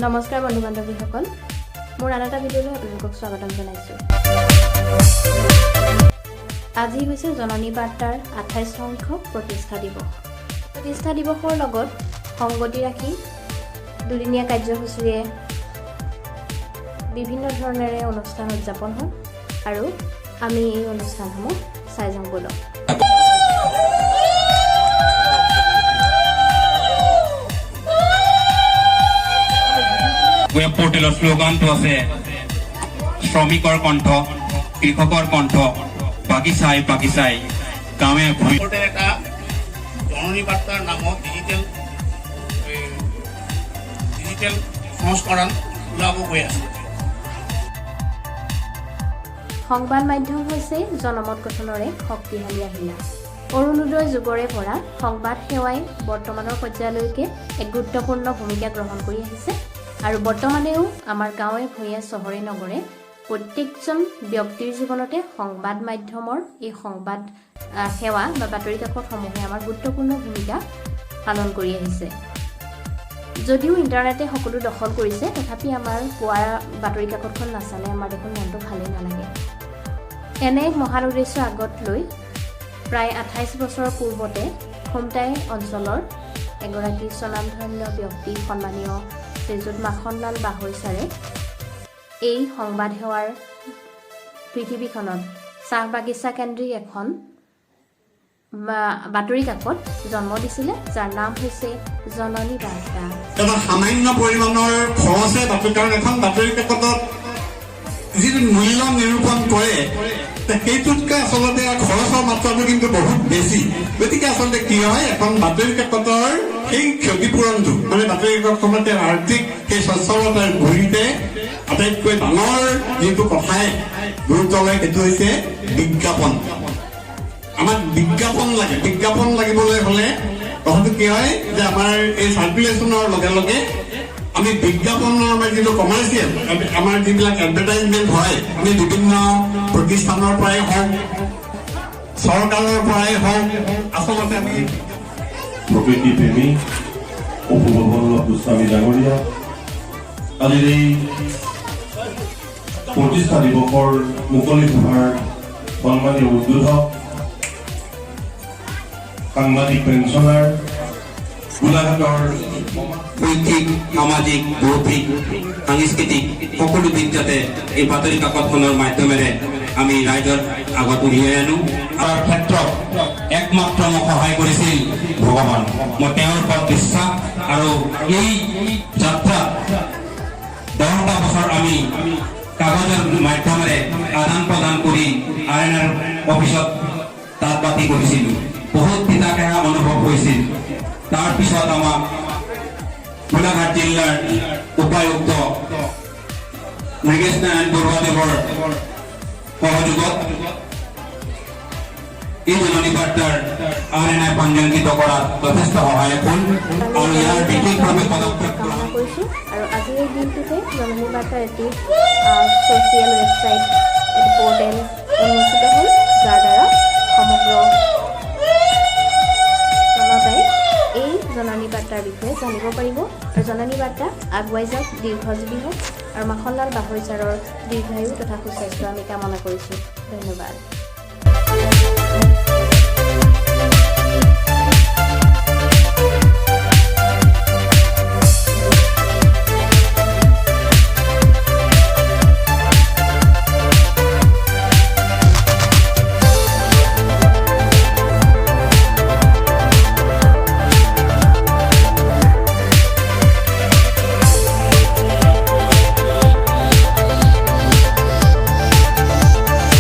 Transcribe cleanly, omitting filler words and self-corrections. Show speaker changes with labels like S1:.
S1: নমস্কাৰ বন্ধু বান্ধৱীসকল, মোৰ আন এটা ভিডিঅ'লৈ আপোনালোকক স্বাগতম জনাইছোঁ। আজি হৈছে জননী বাৰ্তাৰ 28 সংখ্যক প্ৰতিষ্ঠা দিৱস। প্ৰতিষ্ঠা দিৱসৰ লগত সংগতি ৰাখি দুদিনীয়া কাৰ্যসূচীৰে বিভিন্ন ধৰণেৰে অনুষ্ঠান উদযাপন হ'ল আৰু আমি এই অনুষ্ঠানসমূহ চাই যাওঁ ব'লক।
S2: ৱেব পৰ্টেলৰ শ্লোগানটো আছে শ্ৰমিকৰ কণ্ঠ, কৃষকৰ কণ্ঠ, বাগিচাই বাগিচাই, গাঁৱে ভূঞে।
S3: পৰ্টেল এটা জননী বাৰ্তাৰ নামত ডিজিটেল সংস্কৰণ ওলাব গৈ আছে।
S1: সংবাদ মাধ্যম হৈছে জনমত গঠনৰ এক শক্তিশালী আহিলা। অৰুণোদয় যুগৰে পৰা সংবাদ সেৱাই বৰ্তমানৰ পৰ্যায়লৈকে এক গুৰুত্বপূৰ্ণ ভূমিকা গ্ৰহণ কৰি আহিছে আৰু বৰ্তমানেও আমাৰ গাঁৱে ভূঞে, চহৰে নগৰে প্ৰত্যেকজন ব্যক্তিৰ জীৱনতে সংবাদ মাধ্যমৰ এই সংবাদ সেৱা বা বাতৰি কাকতসমূহে আমাৰ গুৰুত্বপূৰ্ণ ভূমিকা পালন কৰি আহিছে। যদিও ইণ্টাৰনেটে সকলো দখল কৰিছে, তথাপি আমাৰ পুৱাৰ বাতৰি কাকতখন নাচালে আমাৰ দেখোন মনটো ভালেই নালাগে। এনে এক মহান উদ্দেশ্য আগত লৈ প্ৰায় 28 বছৰৰ পূৰ্বতে খুমটাই অঞ্চলৰ এগৰাকী স্বনামধন্য ব্যক্তি সন্মানীয় শ্ৰীযুত মাখনলাল বাঢ়ৈ ছাৰে এই সংবাদ সেৱাৰ পৃথিৱীখনত চাহ বাগিচা কেন্দ্ৰিক এখন বাতৰি কাকত জন্ম দিছিলে, যাৰ নাম হৈছে জননী বাৰ্তা।
S4: এটা সামান্য পৰিমাণৰ খৰচে বাতৰি, কাৰণ এখন বাতৰি কাকতত যিটো মূল্য নিৰূপণ কৰে, সেইটোতকৈ আচলতে খৰচৰ মাত্ৰাটো কিন্তু বহুত বেছি। গতিকে আচলতে কি হয়, এখন বাতৰি কাকতৰ সেই ক্ষতিপূৰণটো, মানে বাতৰি কাকতখনতে আৰ্থিক সেই স্বচ্ছলতাৰ গুৰিতে আটাইতকৈ ডাঙৰ যিটো কথাই গুৰুত্ব লয়, সেইটো হৈছে বিজ্ঞাপন। আমাক বিজ্ঞাপন লাগে। বিজ্ঞাপন লাগিবলৈ হলে কথাটো কি হয় যে আমাৰ এই চাৰ্কুলেশ্যনৰ লগে লগে আমি বিজ্ঞাপনৰ আমাৰ যিটো কমাৰ্চিয়েল, আমাৰ যিবিলাক এডভাৰটাইজমেণ্ট হয়, আমি বিভিন্ন প্ৰতিষ্ঠানৰ পৰাই হওক, চৰকাৰৰ পৰাই হওক, আচলতে আমি
S5: প্ৰকৃতি প্ৰেমী অপূৰ্ব বল্লভ গোস্বামী ডাঙৰীয়া, আজিৰ এই প্ৰতিষ্ঠা দিৱসৰ মুকলি সভাৰ সন্মানীয় উদ্বোধক, সাংবাদিক পেঞ্চনাৰ, গোলাঘাটৰ
S2: শৈক্ষিক, সামাজিক, বৌদ্ধিক, সাংস্কৃতিক সকলো দিশ যাতে এই বাতৰি কাকতখনৰ মাধ্যমেৰে আমি ৰাইজৰ আগত উলিয়াই আনো, তাৰ ক্ষেত্ৰত একমাত্ৰ মোক সহায় কৰিছিল ভগৱান। মই তেওঁৰ ওপৰত বিশ্বাস আৰু এই যাত্ৰাত 10টা বছৰ আমি কাগজৰ মাধ্যমেৰে আদান প্ৰদান কৰি আৰ এন আৰ অফিচত তাঁত বাতি কৰিছিলোঁ। বহুত তিতা কেহা অনুভৱ হৈছিল। তাৰপিছত আমাক গোলাঘাট জিলাৰ উপায়ুক্ত মৃগেশ নাৰায়ণ বৰুৱাদেৱৰ সহযোগত এই জননী বাৰ্তাৰ আৰ এন আই পঞ্জীয়নকৃত কৰাত যথেষ্ট সহায়ক হ'ল আৰু ইয়াৰ বিশেষভাৱে পদক্ষেপ
S1: কামনা
S2: গ্ৰহণ
S1: কৰিছোঁ। আৰু আজিৰ এই দিনটোতে জননী বাৰ্তাৰ এটি ছ'চিয়েল ৱেবছাইট, এটি পৰ্টেল উন্মোচিত হ'ল, যাৰ দ্বাৰা সমগ্ৰ জনতাই এই জননী বাৰ্তাৰ বিষয়ে জানিব পাৰিব। আৰু জননী বাৰ্তা আগুৱাই যাওক, দীৰ্ঘজীৱী হওক আৰু মাখনলাল বাঢ়ৈ ছাৰৰ দীৰ্ঘায়ু তথা সুস্বাস্থ্য আমি কামনা কৰিছোঁ। ধন্যবাদ।